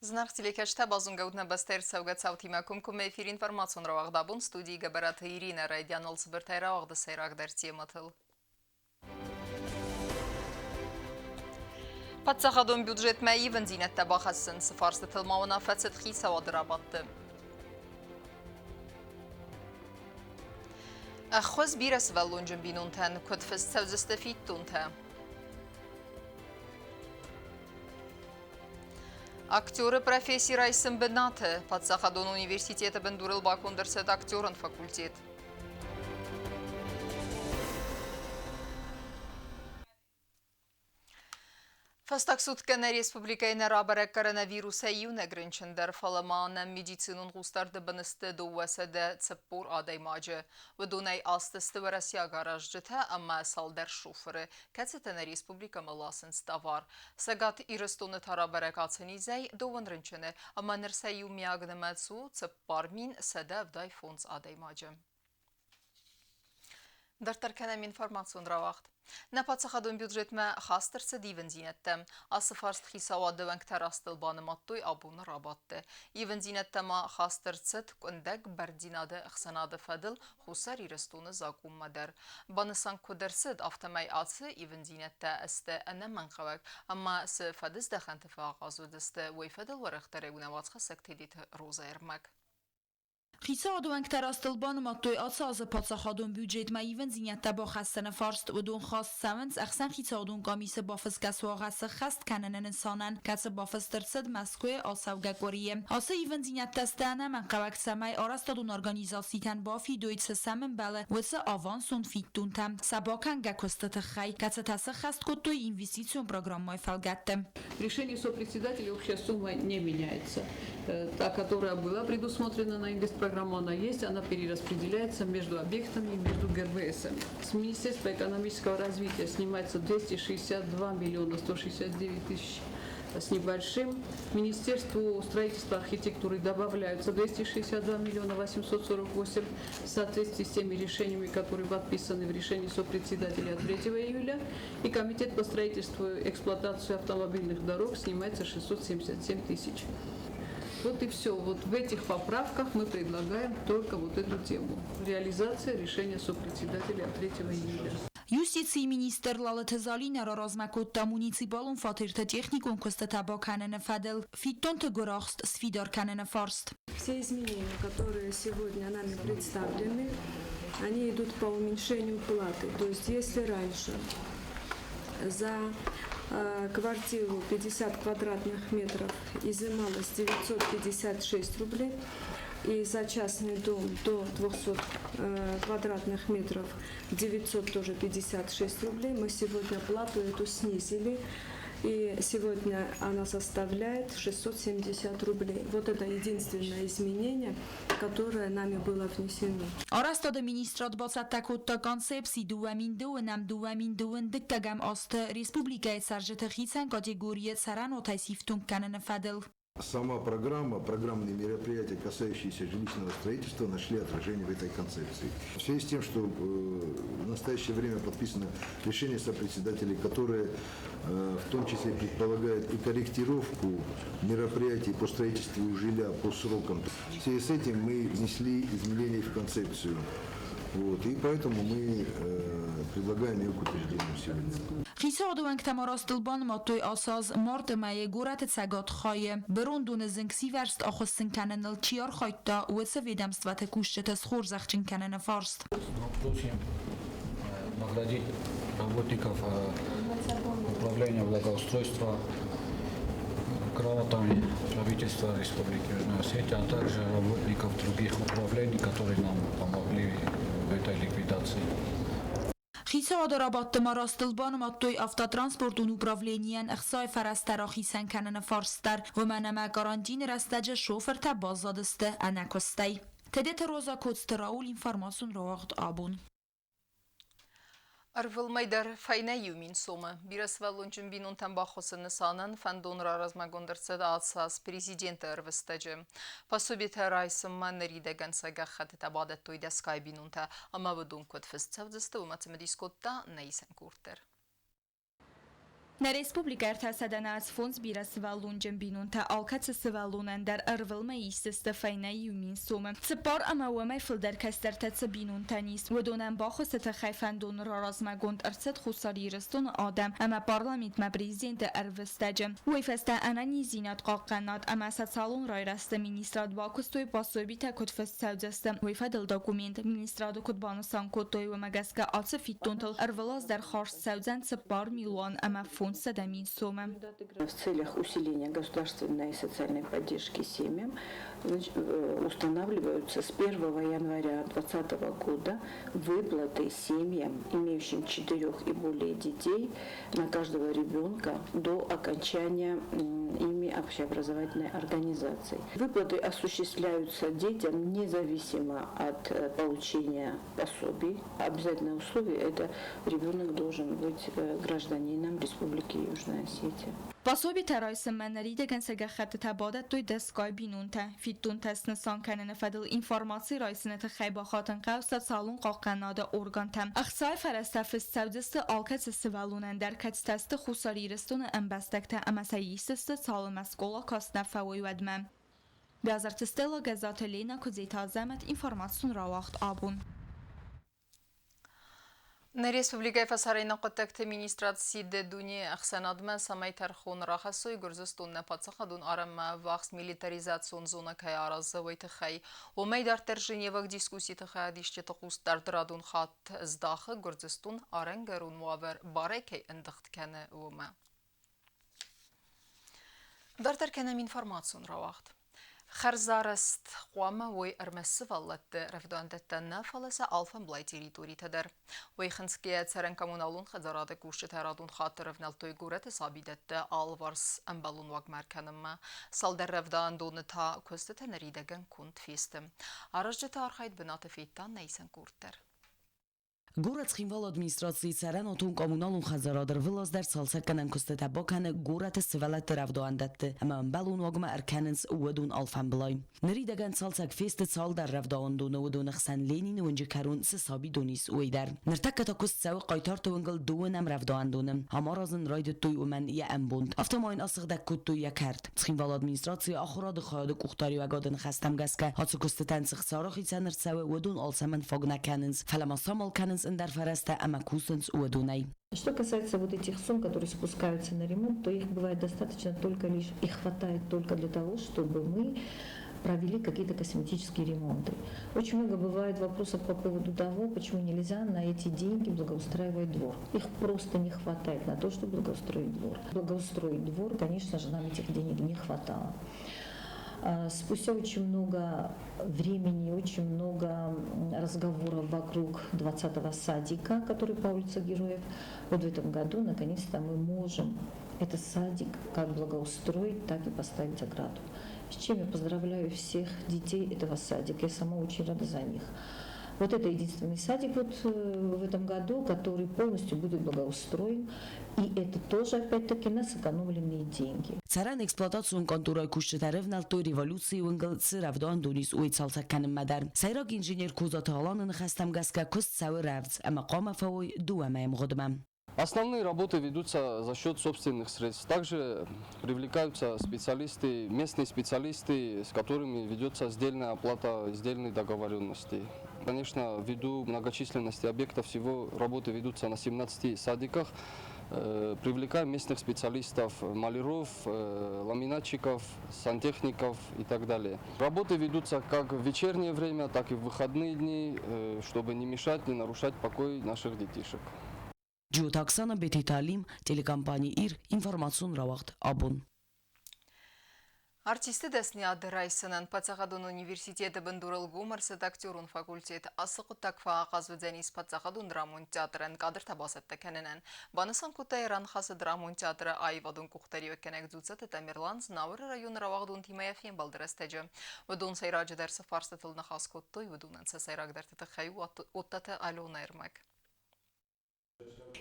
Зынаргъ телекӕсджытӕ, базонгӕ нӕ бӕстӕйы ӕрцӕугӕ цаутимӕ комкоммӕ эфир информацион рауагъд абон студийы Гӕбӕраты Иринӕ райдианыл цыбыртӕй рауагъды сӕйрагдӕр темӕтыл. Паддзахадон бюджетмӕ ивындзинӕдтӕ бахӕссын цы фарстытыл ма уынаффӕ цыд хицауады рабадты. Ӕххуыс бирӕсывӕллонджын бинонтӕн куыд фыст цӕудзысты фиддонтӕ. Актеры професси райсын бынаты паддзахадон университеты бындурыл баконд ӕрцыд актерон факультет. Фӕстаг суткӕ нӕ республикӕйы нӕ рабӕрӕг коронавирусӕй иунӕг рынчын дӕр, фӕлӕ ма нӕм медицинон хъусдарды бын сты 240 адӕймаджы. Уыдонӕй асты сты уӕрӕсейаг аразджытӕ ӕмӕ цалдӕр шофыры, кӕцытӕ нӕ республикӕмӕ ласынц товар. Цӕгат Ирыстоны та рабӕрӕг ацы низӕй дыууын рынчыны, ӕмӕ ныр сӕ иумиаг нымӕц у 4175 адӕймаджы. Дарддӕр кӕнӕм информацион рауагъд. Нӕ паддзахадон бюджетмӕ хаст ӕрцыд ивындзинӕдтӕ. Ацы фарст хицауады уӕнгтӕ растыл банымадтой абоны рабадты. Ивындзинӕдтӕ ма хаст ӕрцыд къуындӕг бӕрндзинады ӕхсӕнады фӕдыл Хуссар Ирыстоны закъонмӕ дӕр. Банысан куыд ӕрцыд, афтӕмӕй ацы ивындзинӕдтӕ сты ӕнӕмӕнгхъӕуӕг ӕмӕ цы фӕдыздӕхӕнты фӕахъаз уыдзысты, уый фӕдыл уӕрӕхдӕрӕй у нӕ уацхӕссӕг Тедеты Розӕ ӕрмӕг. Хицауады уӕнгтӕ растыл банымадтой ацы азы паддзахадон бюджетмӕ ивындзинӕдтӕ бахӕссыны фарст. Уыдон хаст цӕуынц ӕхсӕнхицауадон къамисы бафысгӕ суагъӕ сӕххӕст кӕныны нысанӕн, кӕцы бафыст ӕрцыд Мӕскуыйы ацӕугӕ къуырийы. Ацы ивындзинӕдтӕ сты ӕнӕмӕнгхъӕуӕг, цӕмӕй арӕзтадон организацитӕн бафидой, цы сӕм ӕмбӕлы, уыцы авансон фиддонтӕ сӕ бакӕнгӕ куысты тыххӕй, кӕцытӕ сӕххӕст кодтой инвестицион программӕйы фӕлгӕтты. Решение сопредседателя общая сумма не меняется. Та, которая была предусмотрена на инвестпрограмму, она есть, она перераспределяется между объектами и между ГРВСами. С Министерства экономического развития снимается 262 миллиона 169 тысяч с небольшим. Министерству строительства архитектуры добавляются 262 миллиона 848 в соответствии с теми решениями, которые подписаны в решении сопредседателя от 3 июля. И Комитет по строительству и эксплуатации автомобильных дорог снимается 677 тысяч. Вот и все. Вот в этих поправках мы предлагаем только вот эту тему. Реализация решения сопредседателя от 3 июля. Юстицийы министр Лалыты Залинӕ раразмӕ кодта муниципалон фатерты техникон куыстытӕ бакӕныны фӕдыл фиддонты гуырахст сфидар кӕныны фарст. Все изменения, которые сегодня нами представлены, они идут по уменьшению платы. То есть если раньше за квартиру 50 квадратных метров изымалось 956 рублей, и за частный дом до 200 квадратных метров 900 тоже 56 рублей, мы сегодня плату эту снизили. И сегодня она составляет 670 рублей. Вот это единственное изменение, которое нами было внесено. Арӕзтады министрад бацӕттӕ кодта концепци 2009 2021 азты республикӕйы цӕрджыты хицӕн категорийы цӕрӕнуатӕй сифтонг кӕныны фӕдыл. Сама программа, программные мероприятия, касающиеся жилищного строительства, нашли отражение в этой концепции. В связи с тем, что в настоящее время подписано решение сопредседателей, которое в том числе предполагает и корректировку мероприятий по строительству жилья по срокам. В связи с этим мы внесли изменения в концепцию. Вот, и поэтому мы предлагаем ее к утверждению сегодня. Хицауады уӕнгтӕ ма растыл банымадтой ацы аз марты мӕйы горӕты цӕгат хайы бырондоны зынгсивӕрзт ахуыссын кӕныныл чи архайдта, уыцы ведомствӕты кусджыты схорзӕхджын кӕныны фарст. Просим наградить работников управления благоустройства грамотами правительства Республики Южная Осетия, а также работников других управлений, которые нам помогли в этой ликвидации. Хицауады рабадты ма растыл банымадтой автотранспортон управленийӕн ӕхцайы фӕрӕзтӕ рахицӕн кӕныны фарст дӕр, уымӕн ӕмӕ карантины рӕстӕджы шофыртӕ баззадысты ӕнӕкуыстӕй. Тедеты Роза Коцты Рауль информацион рауагъд абон. Ӕрвылмӕй дӕр фӕйнӕ иу мин сомы. Бирӕсывӕллонджын бинонтӕн баххуысы нысанӕн фӕндон раразмӕгонд ӕрцыд ацы аз президенты ӕрвыстӕджы. Пособитӕ райсынмӕ ныридӕгӕн сӕ гӕххӕттытӕ бадӕттой дӕсгай бинонтӕ ӕмӕ уыдон куыд фыст цӕудзысты, уымӕ цымыдис кодта нӕ исӕн курд дӕр. Нӕ республикӕйы 305 бирӕсывӕллонджын бинонтӕ алкӕцы сывӕллонӕн дӕр ӕрвылмӕй исдзысты фӕйнӕ 1000 сомы. Цыппар ӕмӕ уымӕй фылдӕр кӕстӕртӕ цы бинонтӕн ис, уыдонӕн баххуысы тыххӕй фӕндон раразмӕгонд ӕрцыд Хуссар Ирыстоны адӕм ӕмӕ парламентмӕ президенты ӕрвыстӕджы. Уый фӕстӕ ӕнӕниздзинад хъахъхъӕнынад ӕмӕ социалон райрӕзты министрад бакуыстой пособитӕ куыд фыст цӕудзысты, уый фӕдыл документ. Министрады куыд банысан кодтой, уымӕ гӕсгӕ ацы фиддонтыл ӕрвылаз дӕр хардз цӕудзӕн 4 500 000 сомы. В целях усиления государственной и социальной поддержки семьям устанавливаются с 1 января 2020 года выплаты семьям, имеющим четырех и более детей, на каждого ребенка до окончания ими общеобразовательной организации. Выплаты осуществляются детям независимо от получения пособий. Обязательное условие – это ребенок должен быть гражданином Республики Южная Осетия. Пособитӕ райсынмӕ ныридӕгӕн сӕ гӕххӕттытӕ бадӕттой дӕсгай бинонтӕ. Фиддонтӕ снысан кӕныны фӕдыл информаци райсыны тыххӕй бахатын хъӕуы социалон хъахъхъӕнынады органтӕм. Ӕхцайы фӕрӕзтӕ фыст цӕудзысты алкӕцы сывӕллонӕн дӕр, кӕцытӕ сты Хуссар Ирыстоны ӕмбӕстӕгтӕ ӕмӕ сӕ исдзысты, цалынмӕ скъола каст нӕ фӕуой, уӕдмӕ. Бязырты Стелла, Гӕззаты Лена, Куыдзеты Азӕмӕт, информацион рауагъд «Абон». Нӕ республикӕйы фӕсарӕйнаг хъуыддӕгты министрад сиды дунейы ӕхсӕнадмӕ, цӕмӕй тӕрхон рахӕссой, Гуырдзыстон нӕ паддзахадон арӕнмӕ ӕввахс милитаризацион зонӕ кӕй аразы, уый тыххӕй. Уымӕй дарддӕр Женеваг дискусситы хайадисджыты хъусдард радон хатт здахы, Гуырдзыстон арӕнгӕрон уавӕр барӕй кӕй ӕндыгъд кӕны, уымӕ. Дарддӕр кӕнӕм информацион рауагъд. Хӕрзарӕзт хъуамӕ уой ӕрмӕст сывӕллӕтты рӕвдауӕндӕттӕ нӕ, фӕлӕ сӕ алфӕмблай территоритӕ дӕр. Уый хынцгӕйӕ цӕрӕн-коммуналон хӕдзарады кусджытӕ радон хатт ӕрӕвнӕлдтой горӕты сабидӕтты алыварс ӕмбӕлон уагмӕ ӕркӕнынмӕ. Цалдӕр рӕвдауӕндоны та куыстытӕ ныридӕгӕн конд фесты. Аразджыты архайд бынаты федта нӕ исӕн къорд дӕр. Горӕт Цхинвалы администрацийы цӕрӕнуатон-коммуналон хӕдзарад ӕрвылаз дӕр цалцӕггӕнӕн куыстытӕ бакӕны горӕты сывӕллӕтты рӕвдауӕндӕтты ӕмӕ ӕмбӕлон уагмӕ ӕркӕнынц уыдон алфӕмблай. Ныридӕгӕн цалцӕг фесты цалдӕр рӕвдауӕндоны, уыдоны хсӕн Ленины уынджы кӕрон цы сабидон ис, уый дӕр. Ныртӕккӕ та куыст цӕуы Хъайтарты уынгыл дыууынӕм рӕвдауӕндоны. Ам аразын райдыдтой уымӕн йӕ ӕмбонд. Афтӕ ма йын асыгъдӕг кодтой йӕ кӕрт. Цхинвалы администрацийы ахуырады хайады къухдариуӕгады ныхӕстӕм гӕсгӕ, ацы куыстытӕн цы хца рахицӕн ӕрцӕуы, уыдон алцӕмӕн фаг нӕ кӕнынц, фӕлӕ ма самал кӕнынц ӕндӕр фӕрӕзтӕ ӕмӕ кусынц уыдонӕй. Что касается вот этих сумм, которые спускаются на ремонт, то их бывает достаточно только лишь, их хватает только для того, чтобы мы провели какие-то косметические ремонты. Очень много бывает вопросов по поводу того, почему нельзя на эти деньги благоустраивать двор. Их просто не хватает на то, чтобы благоустроить двор. Благоустроить двор, конечно же, нам этих денег не хватало. Спустя очень много времени, очень много разговоров вокруг 20-го садика, который по улице Героев, вот в этом году наконец-то мы можем этот садик как благоустроить, так и поставить ограду. С чем я поздравляю всех детей этого садика. Я сама очень рада за них. Вот это единственный садик вот в этом году, который полностью будет благоустроен. И это тоже, опять-таки, на сэкономленные деньги. Цӕрӕн эксплуатацион къанторайы кусджытӕ ӕрӕвнӕлдтой Революцийы уынгыл цы рӕвдауӕндон ис, уый цалцӕг кӕнынмӕ дӕр. Сӕйраг инженер Козаты Аланы ныхӕстӕм гӕсгӕ куыст цӕуы рӕвдз ӕмӕ хъуамӕ фӕуой 2 мӕйы мгъуыдмӕ. Основные работы ведутся за счет собственных средств. Также привлекаются специалисты, местные специалисты, с которыми ведется сдельная оплата, сдельные договоренности. Конечно, ввиду многочисленности объектов всего работы ведутся на 17 садиках. Привлекаем местных специалистов, маляров, ламинатчиков, сантехников и так далее. Работы ведутся как в вечернее время, так и в выходные дни, чтобы не мешать, не нарушать покой наших детишек. Джиоты Оксана, Бететы Алим, телекомпания «Ир», информацион рауагъд «Абон». Артисты дӕсныйад райсынӕн паддзахадон университеты бындурыл гом ӕрцыд актерон факультет. Ацы хъуыддаг фӕахъаз уыдзӕнис паддзахадон драмон театрӕн кадртӕ бацӕттӕ кӕнынӕн. Банысан кодта йӕ раныхасы драмон театры аивадон къухдариуӕггӕнӕг Дзуццаты Тамерлан Знауыры районы рауагъдонтимӕ йӕ фембӕлды рӕстӕджы. Уыдон сӕйраджыдӕр цы фарстытыл ныхас кодтой, уыдонӕн сӕ сӕйрагдӕрты тыххӕй Оттаты Аленӕ ӕрмӕг.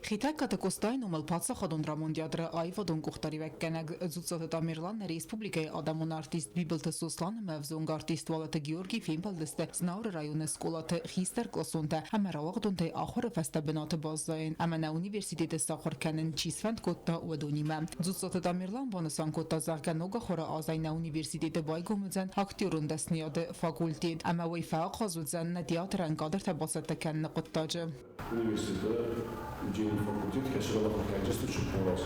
Хетӕгкаты Къостайы номыл паддзахадон драмон театры аивадон къухдариуӕггӕнӕг Дзуццаты Тамерлан нӕ республикӕйы адӕмон артист Бибылты Сослан ӕмӕ ӕвзонг артист Уалыты Георгий фембӕлдысты Знауыры районы скъолаты хистӕркъласонтӕ ӕмӕ рауагъдонтӕй ахуыры фӕстӕ бынаты баззайын ӕмӕ нӕ университеты сахуыр кӕнын чи сфӕнд кодта, уыдонимӕ. Дзуццаты Тамерлан банысан кодта, зӕгъгӕ, ног ахуыры азӕй нӕ университеты байгом уыдзӕн актерон дӕсныйады факультет ӕмӕ уый фӕахъаз уыдзӕн нӕ театрӕн кадртӕ бацӕттӕ кӕныны хъуыддаджы. Университеты уыди факультет, кӕцы ахуыргӕнджыты чемпионат.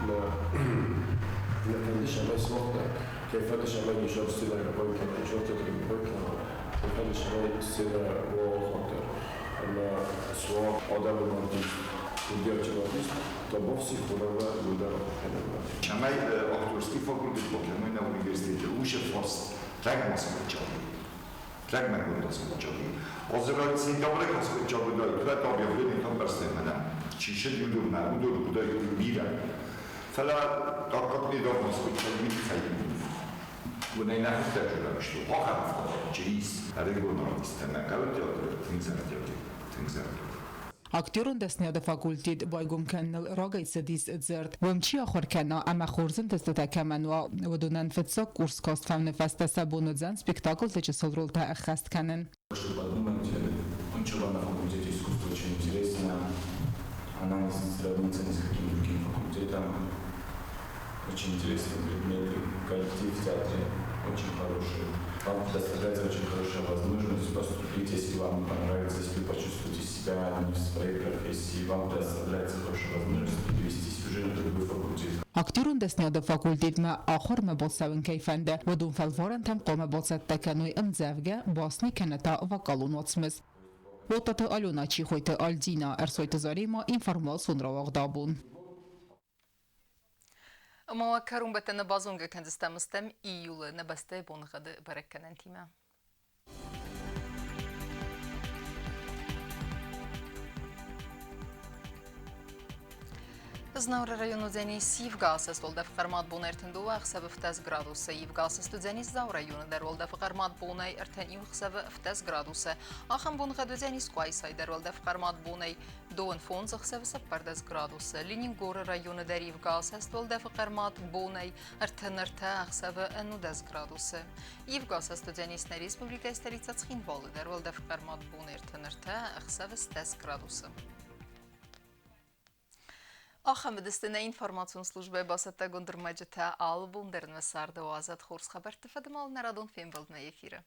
Нӕ фӕнды цӕмӕй сымах дӕр, кӕй фӕнды цӕмӕй изӕр сценӕйы бой кӕна, изӕр театры бой кӕна, кӕй фӕнды цӕмӕй сценӕ уа алыхатт дӕр ӕмӕ суа адӕмон артист, курдиатджын артист, табуафси хорӕмӕ уый дӕр ахуыр кӕнынмӕ. Цӕмӕй актерский факультет бакӕной нӕ университеты, уыцы фарст лӕгмӕ Legmegondozkodjagi. Azért сентябрь koszkodjagi, да, объявление там берстемена. Чише юдурна, удур куда мира. Фӕлӕ таккак недавно скодчаг мит хайдун. Унай нахтӕ что хахам чис ӕрыгон артисттӕ мӕ хъӕуы театр тынг зӕрдиаг, тынг зӕрдиаг. Актерон дӕсныйады факультет байгом кӕныныл рагӕй цыдис дзырд. Уым чи ахуыр кӕна ӕмӕ хорз ӕнтыстытӕ кӕмӕн уа, уыдонӕн фыццаг курс каст фӕуыны фӕстӕ сӕ бон уыдзӕн спектаклты чысыл ролтӕ ӕххӕст кӕнын. Что подумать, учеба на факультете искусства очень интересная. Она не сравнится ни с каким другим факультетом. Очень интересные предметы, коллектив в театре очень хороший. Вам предоставляется очень хорошая возможность поступить, если вам понравится, если вы почувствуете себя не в своей профессии, вам предоставляется хорошая возможность перевестись уже на другой факультет. Актерон дӕсныйады факультетмӕ ахуырмӕ бацӕуын кӕй фӕнды, уыдон фӕлварӕнтӕм хъуамӕ бацӕттӕ кӕной ӕмдзӕвгӕ, басни кӕнӕ та вокалон уацмыс. Уататы Алена, Чихойты Альдина, Ӕрсойты Зарема, информацион рауагъд Абон. Ӕмӕ кӕронбӕттӕны базонгӕ кӕндзыстӕм стӕм июлы нӕ бӕстӕйы боныгъӕды бӕрӕггӕнӕнтимӕ. Знауыры район уыдзӕни сивгӕ асӕст уӕлдӕфы хъӕрмад бон 32 ӕхсӕвы 17 градусы. Ивгӕ асӕст уыдзӕни Дзауы районы дӕр уӕлдӕфы хъӕрмад бонӕй 31 ӕхсӕвы 17 градусы. Ахӕм боныгъӕд уыдзӕни Скъуайсайы дӕр уӕлдӕфы хъӕрмад бонӕй 25 ӕхсӕвы 14 градусы. Ленингоры районы дӕр ивгӕ асӕст уӕлдӕфы хъӕрмад бонӕй 33 ӕхсӕвы 19 градусы. Ивгӕ асӕст уыдзӕни нӕ республикӕйы столицӕ Цхинвалы дӕр уӕлдӕфы хъӕрмад бон 33 ӕхсӕвы 10 градусы. Ахӕм уыдысты нӕ информацион службӕйы бацӕттӕгонд ӕрмӕджытӕ. Алы бон дӕр нӕ царды уадзӕд хорз хабӕртты фӕдыл нӕ радон фембӕлд нӕ эфиры.